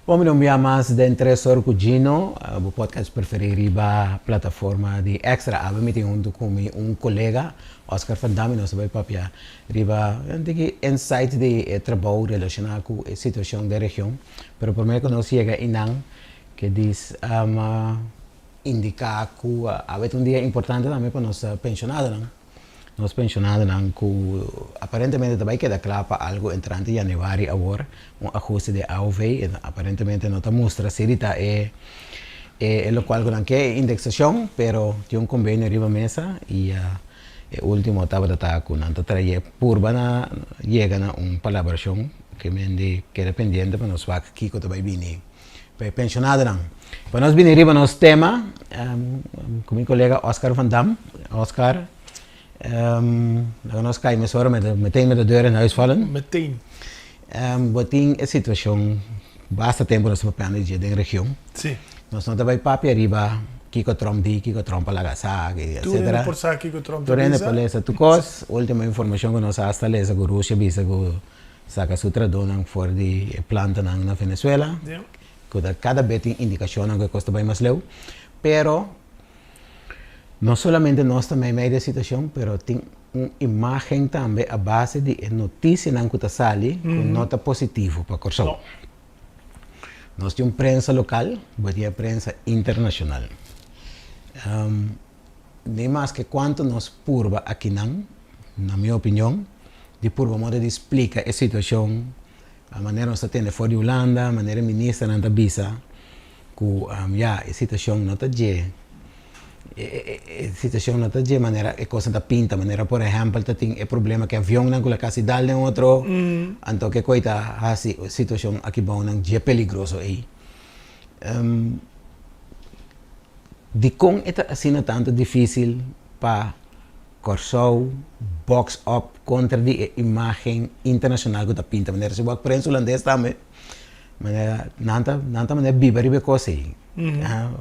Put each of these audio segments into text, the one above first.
Bon mi un bia mas den Tres Or ku Gino, bo podcast preferí riba plataforma di Extra. Awe mi tin huntu ku mi un kolega, Oscar van Dam, i nos ta bai papia riba un tiki insight di e trabou relashoná ku e situashon den region. Pero promé ku nos yega einan, ke dis indiká ku awe ta un dia importante tambe pa nos penshonadonan. Nos penshonadonan ku aparentemente ta bai keda kla pa algu entrante yanüari awor, un ahuste di AOV, e aparentemente no ta mustra si di ta e e lokual ku nan ke, e indeksashon, pero tin un kombenio riba mesa i e ultimo tabata ta ku nan ta traye purba na yega na un palabrashon ke men di keda pendiente pa nos wak kiko ta bai bini pa e penshonadonan. Pa nos bini riba nos tema ku mi kolega Oscar van Dam. Oscar, laga nos kai mesora meteen met de deur in huis vallen. Meteen. Bo tin e situashon basta tempu nos ta papiando di dje den region. Si. Nos no ta bai papia riba kiko Trump di, kiko Trump a laga sa, etcetera. Tur hende por sa kiko Trump ta Tur hende bisa. por lesa tur kos. Ultimo informashon ku nos hasta lesa ku Rusia bisa ku Saka su tradonan for di e plantanan na Venezuela, ku ta kada be tin indikashonnan ku e kos ta bai mas leu. Pero no solamente nos ta meimei di e situashon, pero tin un imágen tambe a base di e notisianan ku ta sali ku no ta positivo pa Kòrsou. Nos tin un prensa lokal, bo tin e prensa internashonal. Ni maske kuantu nos purba akinan, na mi opinion, di purba moda di splika e situashon, manera nos ta tende for di Hulanda, manera e ministernan ta bisa ku ya, e situashon no ta dje, e situashon no ta dje manera e kosnan ta pinta, manera por ehèmpel ta tin e problema ku e avionnan ku la kasi dal den otro, anto ke koi ta hasi e situashon akibounan dje peligroso ei. Dikon e ta asina tantu difísil pa Kòrsou box up kontra di e imágen internashonal ku ta pinta? Manera si wak prensa hulandes tambe, manera nan ta nan ta manera biba riba e kos ei.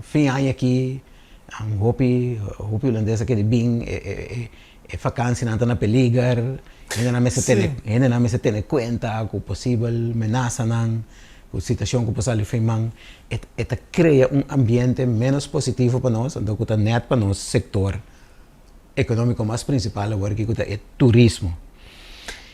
Fin aña aki hopi hopi hulandes a kere bin e e e fakansinan ta na peliger, hendenan mester tene hendenan mester tene kuenta ku posibel menasanan. Ku situashon ku por sali fin man, e ta krea un ambiente ménos positivo pa nos, anto ku ta nèt pa nos sektor ekonómiko mas prinsipal awor aki ku ta e turismo.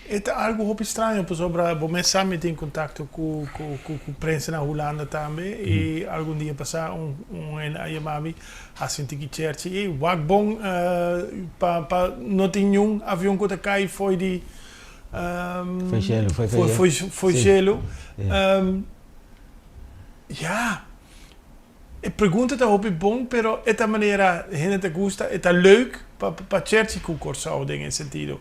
E ta algu hopi straño pasobra bo mes sa mi tin kontakto ku ku prensa na Hulanda tambe i algun dia pasá un un hende a yama mi a sinti ki cherchi i wak bon pa pa no tin niun avion ku ta kai fo'i di Foi shelu, foi foi foi foi shelu. Ja, e pregunta ta hopi bon, pero e ta manera hende ta gusta, e ta leuk pa pa cherchi ku Kòrsou den e sentido.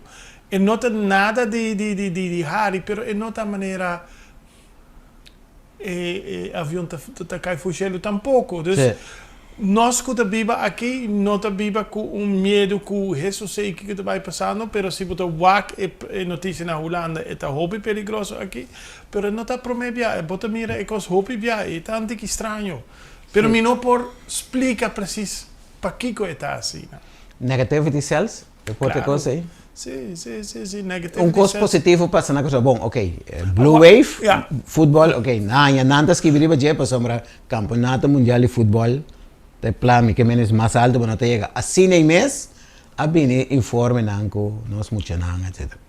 E no ta nada di di di di hari, pero e no ta manera e avion ta ta kai for shelu tampoko. Dus nos ku ta biba aki no ta biba ku un miedu ku Hesus sei kiko ta bai pasando, pero si bo ta wak e e notisia na Hulanda e ta hopi peligroso aki, pero e no ta prome bia, bo ta mira e kos hopi bia i ta un tiki straño. Pero mi no por splika presis pakiko e ta asina. Negativity sells? E por te kos ei? Si, si, si, si, negativity Un kos positivo pasa na Kòrsou, bon, ok, Blue Wave, futbòl, ok, nan ya nan ta skibi riba dje pasobra kampeonato mundial di futbòl ta e plan mi ke menos mas alto bo no ta yega. Asina ei mes a bini informenan ku nos muchanan etcetera.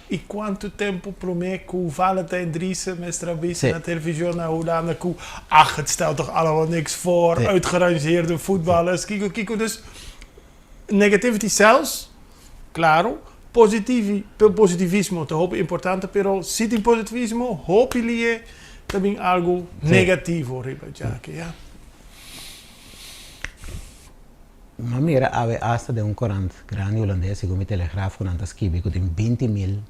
I kuantu tempu promé ku Valentijn Driessen mester a bisa na televishon na Hulanda ku ach, het stelt toch allemaal niks voor, uitgerangeerde voetballers, kiko kiko. Dus Negativity sells, claro, positivi, positivismo ta hopi importante, pero si tin positivismo, hopi lié ta bin algo negativo riba djaki, ya. Mi a mira awe asta den un korant grandi hulandes, segun mi Telegraaf, ku nan ta skibi ku tin 20.000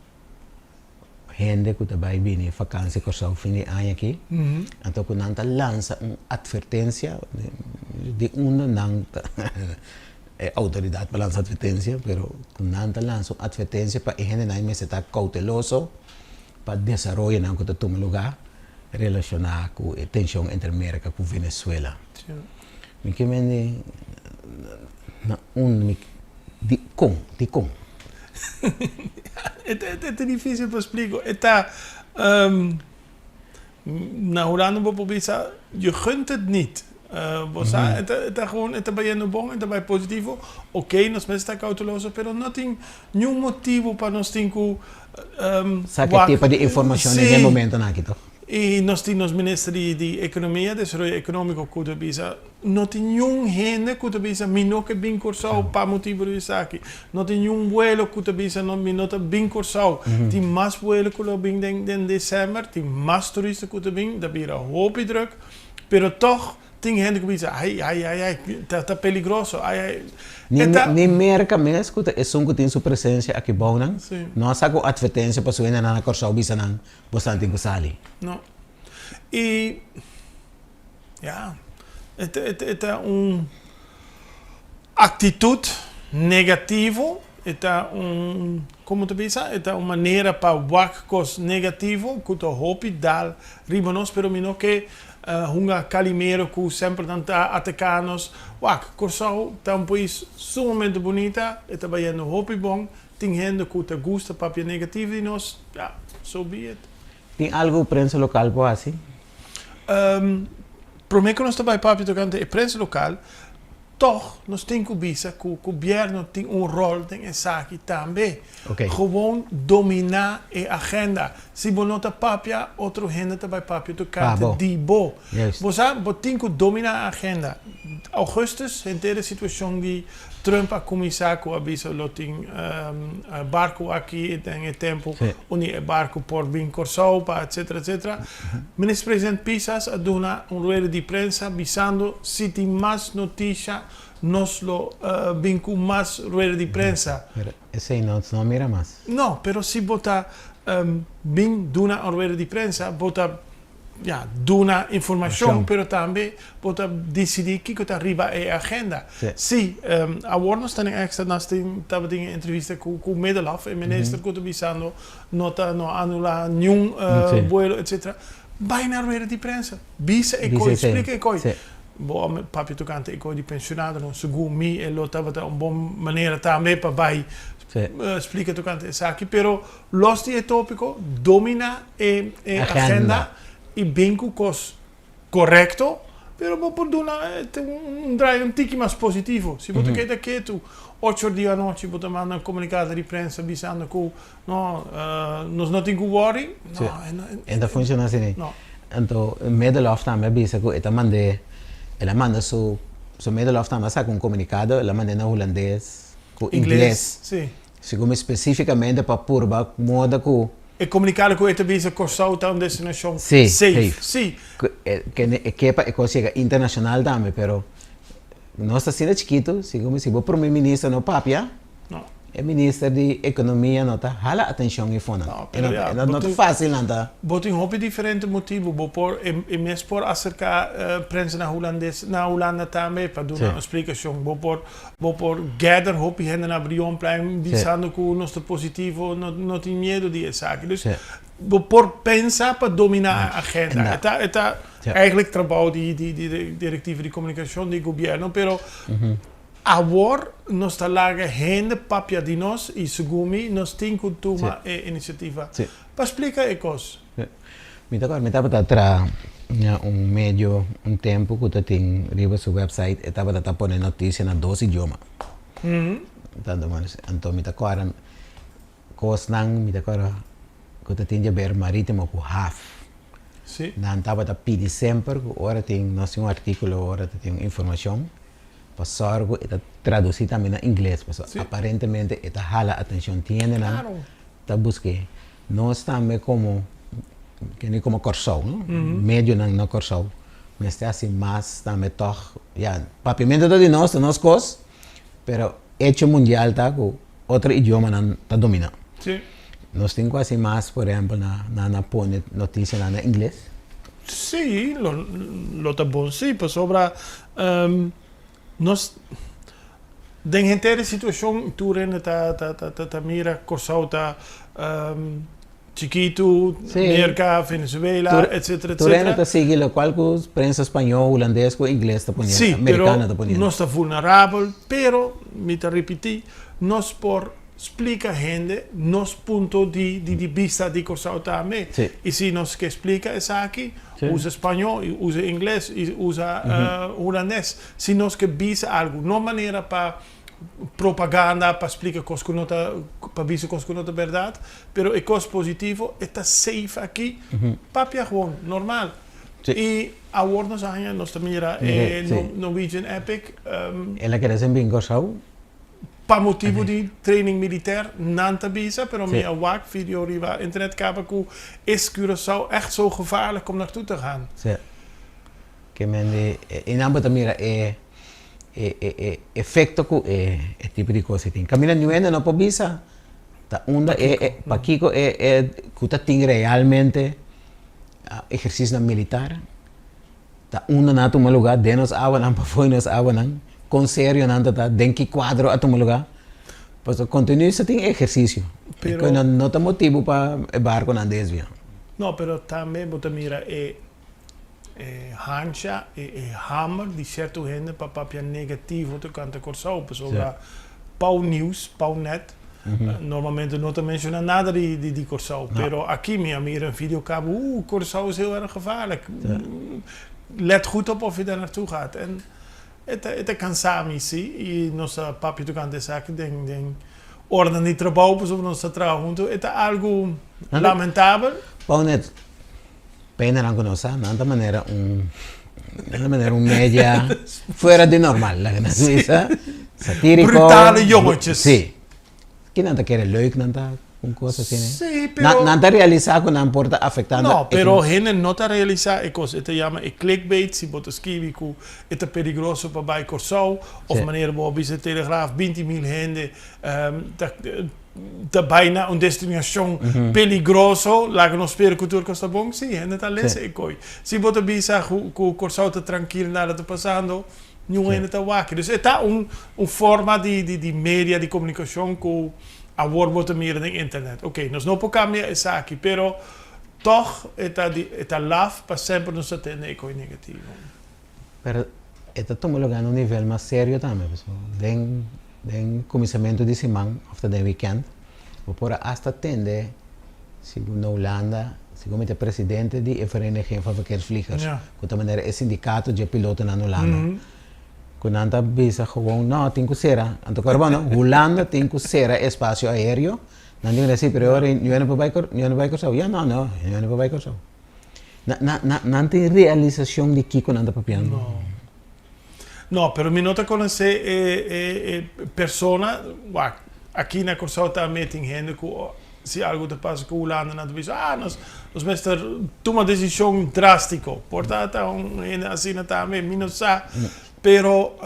hende ku ta bai bini fakansi Kòrsou fin di aña aki, anto ku nan ta lansa un atvertensia di unda nan ta e outoridat pa lansa atvertensia, pero ku nan ta lansa un atvertensia pa e hendenan mester ta kouteloso pa desaroyonan ku ta tuma lugá relashoná ku e tenshon entre Merka ku Venezuela. Mi ke mende na unda mi dikon dikon. E ta difícil pa splica. E ta, Na Hulanda bo por bisa, je gunt het niet. Bo sa, e ta, e ta gewoon, e ta bayendo bon, e ta bay positivo. Oké, nos mester ta cauteloso, pero no tin niun motibo pa nos tin cu Sa ke wak. tipo di informacion den e momentonan aki toch? I nos tin nos minister di di Economia, Desaroyo Economico cu ta bisa, no tin niun hende cu ta bisa mi no ke bin Corsou pa motibo di esaki. No tin niun vuelo cu ta bisa no mi no ta bin Corsou. Tin mas vuelo cu lo bin den den december, tin mas turista cu ta bin, ta bira hopi druk, pero tog Tin hende ku bisa, ai, ai, ai, ai, ta, ta peligroso, ai, ai. Ni, E ta. ni Merka mes ku ta esun ku tin su presensia aki bou nan, Sí. no a saka un atvertensia pa su hendenan na Kòrsou bisa nan, Bosan tin ku sali. No. I, ya, e ta, e ta, e ta un aktitut negativo, e ta un, komo ta bisa, e ta un manera pa wak kos negativo ku ta hopi dal riba nos, pero mi no ke Hunga Calimero cu semper nan ta ataca nos. Wak, Corsou ta un pais sumamente bunita, e ta bayendo hopi bon, tin hende cu ta gusta papia negativo di nos, ya, so be it. Tin algo prensa local por haci? Prome cu nos ta bay papia tocante e prensa local, Tòg nos tin ku bisa ku gobièrnu tin un ròl den esaki tambe. Gewoon dominá e agenda. Si bo no ta papia, otro hende ta bai papia tokante di bo. Bo sa, bo tin ku dominá e agenda. Augustus, henter e situashon di Trump a kuminsá ku a bisa lo tin barku aki den e tempu unda e barku por bin Kòrsou pa etsetera etsetera. Minister President Pisas a duna un rueda di prensa bisando si tin mas noticia nos lo bin cu mas rueda di prensa. Pero esey no no mira mas. No, pero si bo ta bin duna un rueda di prensa bo ta ya duna informacion pero tambe bo ta dicidi kico ta riba e agenda. Si, awor nos ta den extra nos tin tabatin e entrevista cu Middelhof e minister cu ta bisando No ta no anula niun buelo etcetera. Bai na rueda di prensa, bisa e koi, splika e koi. Bo a papia tokante e koi di pensionadonan, segun mi e lo tabata un bon manera tambe pa bai splika tokante esaki, pero los di e topiko, domina e agenda i bin ku kos Korekto, pero bo por duna un draai un tiki mas positivo. Si bo ta keda ketu ocho or di anochi bo ta manda un komunikado di prensa bisando ku no, nos no tin ku wòri, no. E ta funshoná asina. No. Anto Middelhof tambe a bisa ku e ta mand'é, el a manda su, su Middelhof tambe a saka un komunikado, el a mand'é na hulandes ku ingles. Si. Segun mi spesifikamente pa purba moda ku. E komunikado ku e ta bisa Kòrsou ta un destinashon safe. Si. E ke pa e kos yega internashonal tambe, pero nos ta asina chikitu, segun mi si bo prome minister no papia, e minister di ekonomia no ta hala atenshon e fonan. No ta fasil nan ta. Bo tin hopi diferente motibu, bo por e mes por aserká prensa na hulandes na Hulanda tambe pa duna un splikashon, bo por Bo por gather hopi hende na Brionplein bisando ku nos ta positivo, no no tin miedu di esaki. Dus bo por pensa pa dominá e agenda. E ta e ta eigenlijk trabou di di di direktiva di komunikashon di gobièrnu, pero awor nos ta laga hende papia di nos i segun mi nos tin ku tuma e inisiativa pa splika e kos. Mi ta kòrda mi tabata traha na un medio un tempu ku ta tin riba su website e tabata ta pone notisia na dos idioma. Tanto anto mi ta kòrda kosnan mi ta kòrda ku ta tin djaber maritimo ku haf. Nan tabata pidi semper ku ora tin nos tin un artikulo ora ta tin un informashon pa sòrgu ku e ta tradusi tambe na ingles pasobra aparentemente e ta hala atenshon tin hendenan ta busk'é. Nos tambe komo kende komo Kòrsou no, medionan na Kòrsou mester hasi mas tambe tòg, ya papiamentu ta di nos, ta nos kos, pero hecho mundial ta ku otro idiomanan ta dominá. Nos tin ku hasi mas por ehèmpel na na pone notisianan na ingles. Sí, lo lo ta bon sí, pasobra nos Den henter e situashon tur hende ta ta mira Kòrsou ta chikitu, Merka, Venezuela, etsetera, etsetera. Tur hende ta sigui lokual ku prensa spañó, hulandes ku ingles ta poniendo, amerikano ta poniendo. Sí, pero nos ta vulnerabel, pero mi ta ripití, nos por. Splika hende nos punto di di bista di Kòrsou tambe. I si nos ke splika esaki, usa spañó i usa ingles i usa hulandes. Si nos ke bisa algu, no manera pa propaganda, pa splika kos ku no ta, pa bisa kos ku no ta bèrdat, pero e kos positivo e ta safe aki, papia gewoon, normal. I awor nos a haña, nos ta mira e Norwegian Epic. El a keda sin bin Kòrsou. Pa motibu di training militair, nan ta bisa, pero mi a wak video riba internet kaba ku is Curaçao echt zo gevaarlijk om naartoe te gaan? Sí. Ke men di, i nan bo ta mira e e e e efekto ku e e tipo di kos ei tin. Kaminda niun hende no por bisa ta unda e e pakiko e e ku ta tin realmente ehersisionan militar. Ta unda nan a tuma lugá? Den nos awanan, pafó di nos awanan? Kon serio nan ta ta? Den ki kuadro a tuma lugá? Pasobra kontinu sa tin ehersisio. Pero. No ta motibu pa e barkonan desviá. No, pero tambe bo ta mira e e hancha, e e hamer di sierto hende pa papia negativo tokante Kòrsou. Pasobra Pau Nieuws, Pau Net, Normalmente no ta menciona nada di di di Corsou, pero aki mi a mira un video cabo, oeh, Corsou is heel erg gevaarlijk. Let goed op of je daar naartoe gaat. En e ta e ta cansa mi si, y nos ta papia tocante esaki den den oranan di trabou pasobra nos ta traha hunto, e ta algo lamentabel. Pau net penanan cu nos sa, nan ta manera un nan ta manera un media fuera di normal, laga nan bisa, satirico. Brutale jongetjes. Si. Ki nan ta kere leuk nan ta un cos asina? Si, pero. Nan ta realisa cu nan por ta afectando. No, pero hende no ta realisa e cos. E ta yama e clickbait, si bo ta skibi cu e ta peligroso pa bay Corsou, of manera bo a bisa Telegraaf, 20.000 hende ta ta bai na un destinashon peligroso, laga nos spera ku tur kos ta bon? Sí, hende ta lesa e koi. Si bo ta bisa ku Kòrsou ta trankil, nada ta pasando, niun hende ta wak. Dus e ta un un forma di di media di komunikashon ku awor bo ta mira den internet. Oke, nos no por kambia esaki, pero tòg e ta di e ta laf pa semper nos ta tende e koi negativo. Pero e ta tuma lugá na un nivel mas serio tambe, pasobra den den kuminsamentu di siman òf ta den wikènt bo por a asta tende segun na Hulanda, segun mi ta presidente di e Vereniging van Verkeersvliegers, ku ta manera e sindikato dje pilotonan na Hulanda, ku nan ta bisa gewoon no tin ku sera, anto ku ora bo Hulanda tin ku sera e espasio aereo, nan tin ku desi pero e ora yu no por bai yu no por bai Kòrsou, ya no no yu no por bai Kòrsou. Nan tin realisashon di kiko nan ta papiando? No. No, pero mi no ta konosé e e e persona. Wak, aki na Kòrsou tambe tin hende ku si algu ta pasa ku Hulanda nan ta bisa, ah, nos nos mester tuma desishon drástiko. Por ta ta un hende asina tambe, mi no sa. Pero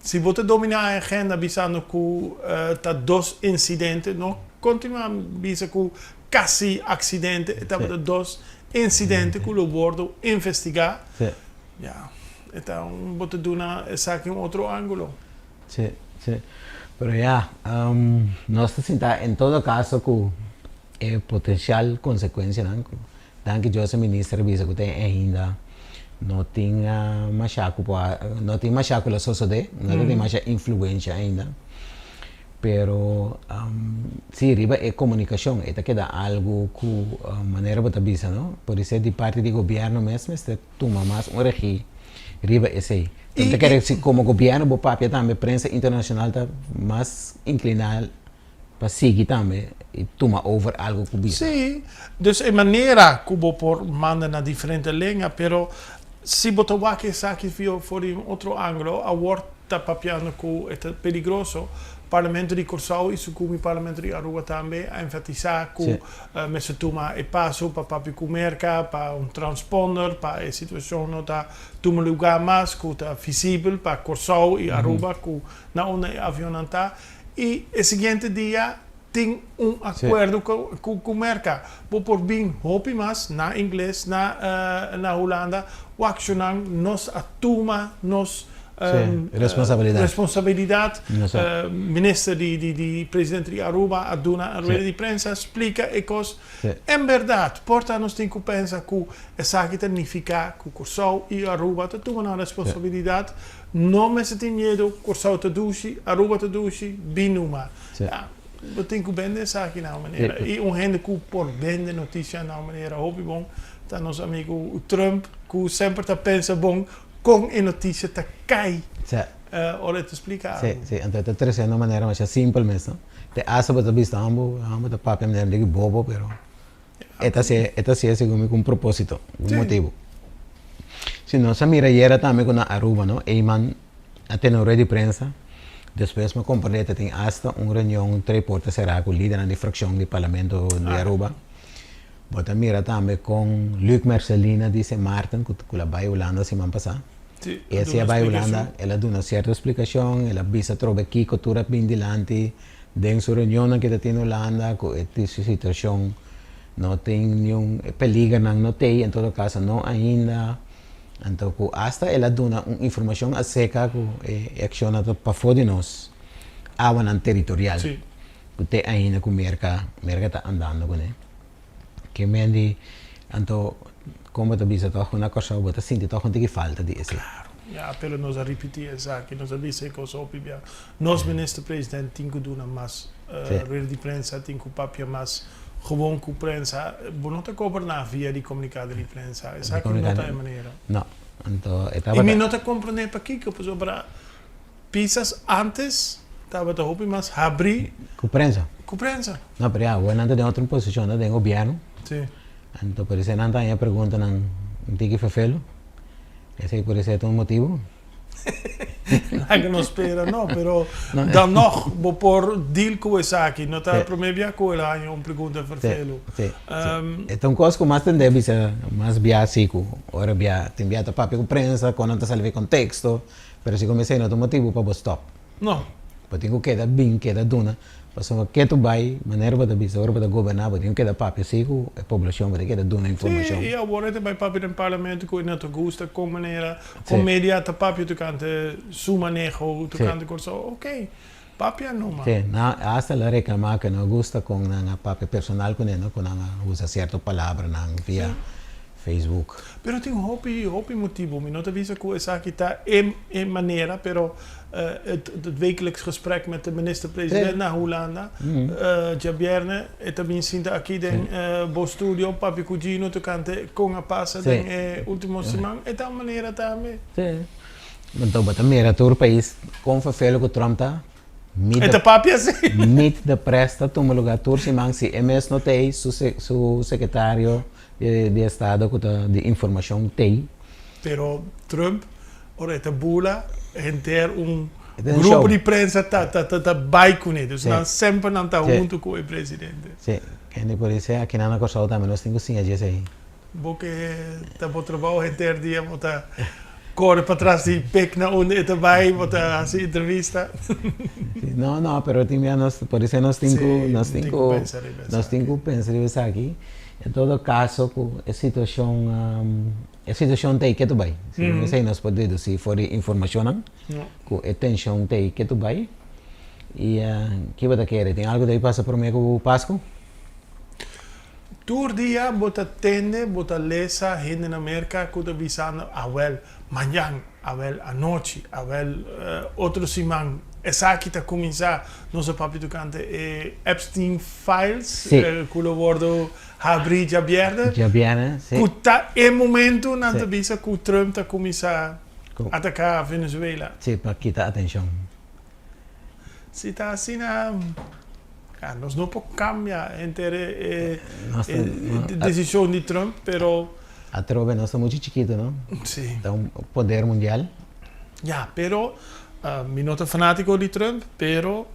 si bo ta dominá e agenda bisando ku ta dos insidente, no kontinuá bisa ku Casi accidente, e tabata dos incidente cu lo wordo investiga. Ya, e ta un, bo ta duna esaki un otro angulo. Sí, sí. Pero ya, nos ta sinta en todo caso cu e potencial consecuencianan cu danki Dios e minister a bisa cu te ainda no tin masha cu por a, no tin masha cu lo sosode, no ta tin masha influencia ainda. Pero si riba e komunikashon e ta keda algu ku manera bo ta bisa no, podisé di parti di gobièrnu mes mester tuma mas un regí riba esei. Mi ta kere si komo gobièrnu bo papia tambe prensa internashonal ta mas inkliná pa sigui tambe i tuma over algu ku bisa. Sí, dus e manera ku bo por manda na diferente lenga, pero si bo ta wak esaki for di un otro ángulo awor ta papiando ku e ta peligroso. Parlamento di Kòrsou i sukumi Parlamento di Aruba tambe a enfatisá ku mester tuma e paso pa papia ku Merka pa un transponder pa e situashon no ta tuma lugá mas ku ta visibel pa Kòrsou i Aruba ku na unda e avionnan ta. I e siguiente dia tin un akuerdo ku Merka. Bo por bin hopi mas na ingles na na Hulanda wak shunan nos a tuma nos responsabilidat. Minister di di presidente di Aruba a duna un rueda di prensa splika e kos. En bèrdat por ta nos tin ku pensa ku esaki ta nifiká ku Kòrsou i Aruba ta tuma nan responsabilidat. No mester tin miedu, Kòrsou ta dushi, Aruba ta dushi, bin numa. Bo tin ku bende esaki na un manera. I un hende ku por bende notisia na un manera hopi bon ta nos amigu Trump ku semper ta pensa bon kon e notisia ta kai ora e ta splika algu. Si, si. Anto e ta trese na un manera masha simpel mes, no? Te hasta bo ta bista homber, homber ta papia manera un diki bobo pero e ta hasié, e ta hasié segun mi ku un proposito, un motibu. Si, nos a mira ayera tambe ku na Aruba, no, Eman a tene un rueda di prensa, despues mi a komprendé ta tin asta un reunion tres porta será ku lidernan di frakshon di parlamento di Aruba. Bo ta mira tambe kon Luc Mercelina di Sint Maarten ku ku la bai Hulanda siman pasá. E si a bai Hulanda el a duna sierto splikashon, el a bisa atrobe kiko tur a bin dilanti den su reunionnan ke ta tin Hulanda ku e situashon no tin niun e peligernan no tei en todo kaso no ainda. Anto ku asta el a duna un informashon aserka ku e akshonnan ta pafó di nos awanan teritorial ku te ainda ku Merka Merka ta andando kuné. Ke men di anto kon bo ta bisa tòg ku na Kòrsou bo ta sinti tòg un tiki falta di esei. Klaro. Ya, pero nos a ripití esaki, nos a bisa e kos hopi bia. Nos minister president tin ku duna mas rueda di prensa, tin ku papia mas Gewoon ku prensa, bo no ta goberná via di komunikado di prensa. Esaki no ta e manera. No. Anto e tabata. I mi no ta komprendé pakiko, pasobra Pisas antes tabata hopi mas habrí. Ku prensa. Ku prensa. No, pero ya, awor nan ta den otro posishon, nan ta den gobièrnu. Si. Anto por esei nan ta haña preguntanan un tiki ferfelu. Esei por esei ta un motibu. Laga nos spera no, pero dan nog bo por deal cu esaki. No ta prome bia cu el a haña un pregunta vervelu. Sí, sí. E ta un cos cu mas tende bisa mas bia si cu ora bia tin bia ta papia cu prensa, con nan ta sali di contexto, pero si como esey no ta un motibu pa bo stop. No. Bo tin cu keda bin, keda duna. Pasobra ke tu bai, manera bo ta bisa, ora bo ta goberná, bo tin ku keda papia si ku e poblashon, bo ta keda duna informashon. Sí, i awor e ta bai papia den parlamento ku e no ta gusta kon manera, kon media ta papia tokante su maneho, tokante Kòrsou. Oké, papia numa. Sí, nan asta lo reklamá ku e no gusta kon nan a papia personal kuné, no, ku nan a usa sierto palabranan via Facebook. Pero tin hopi, hopi motibu. Mi no ta bisa ku esaki ta e e manera, pero het het wekelijks gesprek met de minister-president na Hulanda djabièrnè e ta bin sinta aki den bo studio papia ku Gino tokante kon a pasa den e ultimo siman. E ta un manera tambe. Sí. Anto bo ta mira tur pais kon ferfelu ku Trump ta. E ta papia si. Meet the press ta tuma lugar tur siman si e mes no ta ei su su sekretario di estado ku ta di informashon t'ei. Pero Trump ora e ta bula henter un grupo di prensa ta ta ta bai kuné. Dus nan semper nan ta huntu ku e presidente. Si, kende por esei akinan na Kòrsou tambe nos tin ku siña dje esei. Bo ke ta bo trabou henter dia bo ta kore patras di pek na unda e ta bai, bo ta hasi entrevista. No, no, pero tin bia nos, por esei nos tin ku, nos tin ku, nos tin ku pensa riba esaki. En todo caso cu e situacion e situacion ta ey ketu bay. Si esey nos por deduci for di informacionnan cu e tension ta ey ketu bay. Y ki bo ta kere? Tin algo ta ey pasa prome cu Pascu? Tur dia bo ta tende, bo ta lesa hende na Merca cu ta bisando, awel mañan, awel anochi, awel otro siman, esaki ta cuminsa. Nos a papia tocante e Epstein Files cu lo wordo habri djabierne. Djabierne, si. Cu ta e momento nan ta bisa cu Trump ta cuminsa ataca Venezuela. Si, pa kita atencion. Si ta asina, ja, nos no por cambia henter e decision di Trump, pero. Atrobe nos ta mucho chikito, no? Si. Ta un poder mundial. Ja, pero mi no ta fanatico di Trump, pero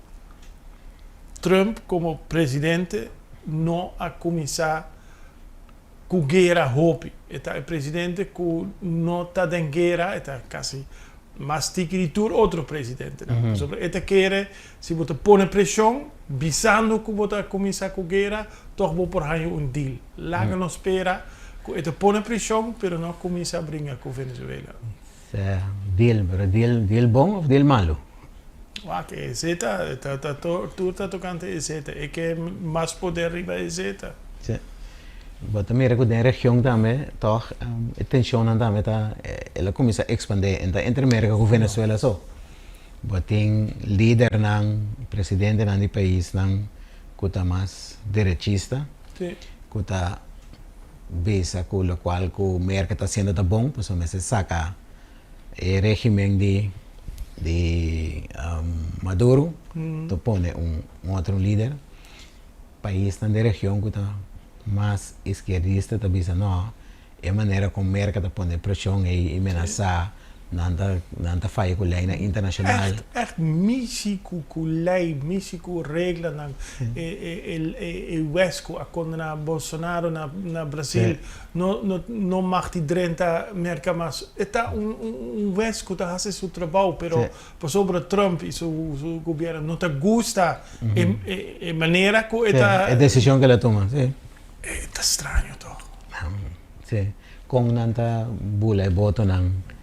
Trump como presidente no a cuminsa cu guera hopi. E ta e presidente cu no ta den guera, e ta casi mas tiki di tur otro presidentenan. Pasobra e ta kere si bo ta pone presion bisando cu bo ta cuminsa cu guera, toch bo por haña un deal. Laga nos spera cu e ta pone presion, pero no cuminsa bringa cu Venezuela. Sa deal, pero deal, deal bon of deal malu? Wak, e zeta, ta, ta, tur ta tocante e zeta. E ke mas poder riba e zeta. Si. Bo ta mira ku den region tambe tòg e tenshonnan tambe ta, el a kuminsá ekspandé. E no ta entre Merka ku Venezuela so. Bo tin lidernan, presidentenan di paisnan. ku ta mas derechista, ku ta bisa ku lokual ku Merka ta hasiendo ta bon, pasobra mester saka e regimen di di Maduro, ta pone un otro lider. Paisnan den region ku ta mas iskierdista ta bisa no, e manera kon Merka ta pone preshon ei i menasá nan ta nan ta faya ku leinan internashonal. Ègt ègt mishi ku ku lei, mishi ku reglanan. E e e e wes ku a kondená Bolsonaro na na Brasil no no no mag di drenta Merka mas. E ta un un un wes ku ta hasi su trabou pero pasobra Trump i su su gobièrnu no ta gusta e e e manera ku e ta. E desishon ku el a tuma, si. E ta straño toch. Si, kon nan ta bula e botonan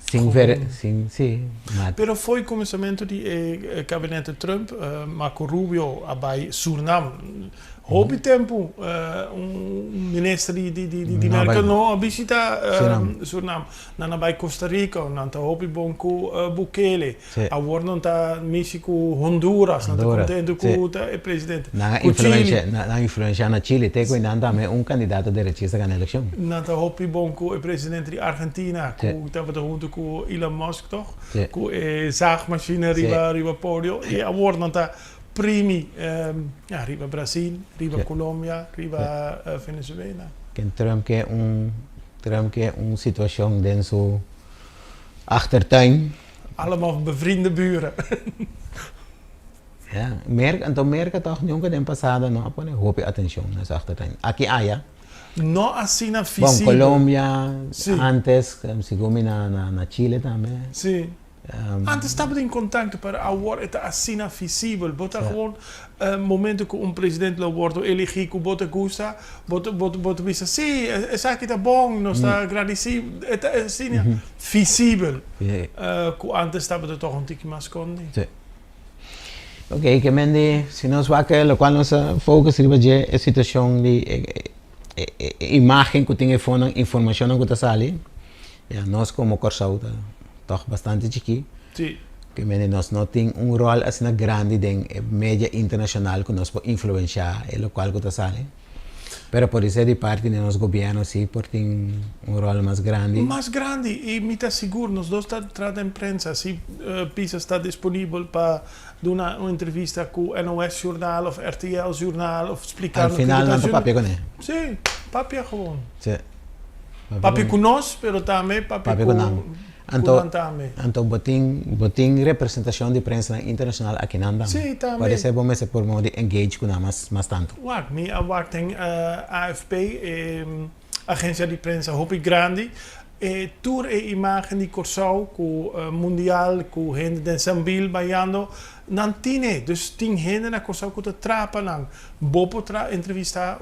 sin ver, sin, si, ma. Pero fo'i kuminsamentu di e kabinete Trump, Marco Rubio a bai Surnam. Hopi tempu un minister di di Merka no a bishita Surnam. Nan a bai Costa Rica, nan ta hopi bon ku Bukele. Awor nan ta mishi ku Honduras, nan ta kontentu ku ta e presidente. Nan a Ku Chili. Nan a influenshá na Chili te ku nan tambe un kandidato derechista gana elekshon. Nan ta hopi bon ku e presidente di Argentina ku tabata huntu ku Elon Musk toch? Ku e zaagmachine riba riba podio. I awor nan ta primi ya riba Brasil, riba Colombia, riba Venezuela. Ken Trump ke un Trump ke un situashon den su achtertuin. Allemaal bevriende buren. Ja, Merka, anto Merka toch nunca den pasado no a pone hopi atencion na su achtertuin. Aki aya. No asina visibel. Bon, Colombia, antes, segun mi na na Chile tambe. Si. Antes tabatin contacto, pero awor e ta asina visibel. Bo ta gewoon momento cu un presidente lo wordo eligi cu bo ta gusta, bo ta bo ta bisa, si, esaki ta bon, nos ta agradeci. E ta asina visibel cu antes tabata toch un tiki mas scondi. Si. Ok, ke men di si nos wak locual nos a focus riba dje e situacion di e imagen cu tin e fonan, informacionnan cu ta sali, ya nos como Corsou ta toch bastante chikí. Si. Ke men di nos no tin un rol asina grandi den e media internacional cu nos por influencia e locual cu ta sali. Pero podisé di parti di nos gobierno si por tin un rol mas grandi. Mas grandi y mi ta sigur nos dos ta traha den prensa si Pisas ta disponibel pa duna un entrevista cu NOS journal of RTL journal of splica Al final nan ta papia cu ne. Si, papia gewoon. Si. Papia cu nos pero tambe papia cu nan. Anto, anto bo tin, bo tin representacion di prensanan internacional akinan tambe. Sí, tambe. Puede ser bo mester por modo di engage cu nan mas, mas tanto. Wak, mi a wak den AFP, e agencia di prensa hopi grandi, e tur e imagen di Corsou cu mundial, cu hende den Sambil bayando, nan tine. Dus tin hende na Corsou cu ta traha pa nan. Bo por traha entrevista,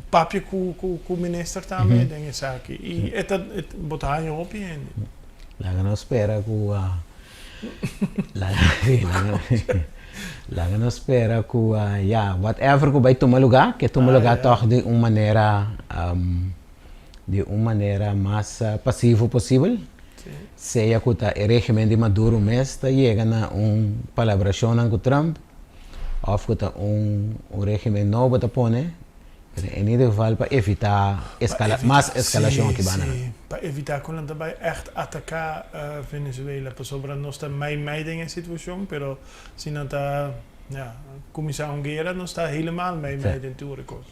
papia cu cu minister tambe den esaki. Y e ta, bo ta haña hopi hende. Laga nos spera cu laga nos spera cu ya, whatever cu bay tuma lugar, ke tuma lugar toch di un manera di un manera mas pasivo posibel. Sea cu ta e regimen di Maduro mes ta yega na un palabracionnan cu Trump of cu ta un regimen nobo ta pone, pero en ieder geval pa evita escala, mas escalacion aki banda. Si, pa evita cu nan ta bay echt ataca Venezuela, pasobra nos ta mei mei den e situacion, pero si nan ta, ja, cuminsa un guera nos ta helemaal mei mei den tur e cos.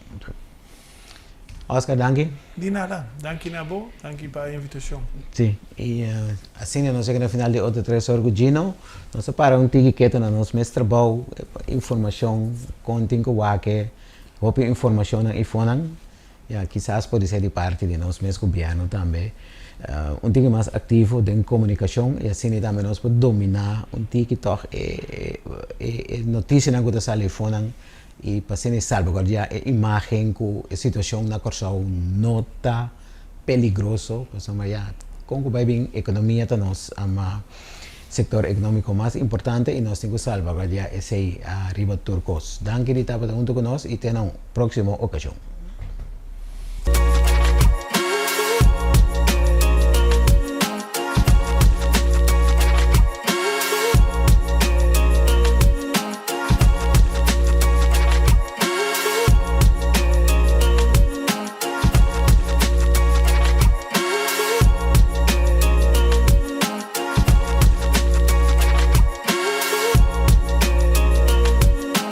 Oscar, danki. Di nada. Danki na bo. Danki pa e invitacion. Si. Y asina nos yega na final di otro tres or cu Gino. Nos a para un tiki keto na nos mes trabou, informacion, con tin cu wak e hopi informacionnan y fonan. Ya, kisas por ser di parti di nos mes gobierno tambe un tiki mas activo den comunicacion y asina tambe nos por domina un tiki toch e e noticianan cu ta sali fonan. I pa asina e salbaguardiá e imágen ku e situashon na Kòrsou no ta peligroso, pasobra ya kon ku bai bin ekonomia ta nos sektor ekonómiko mas importante i nos tin ku salbaguardiá esei riba tur kos. Danki di tabata huntu ku nos i te na un próksimo okashon.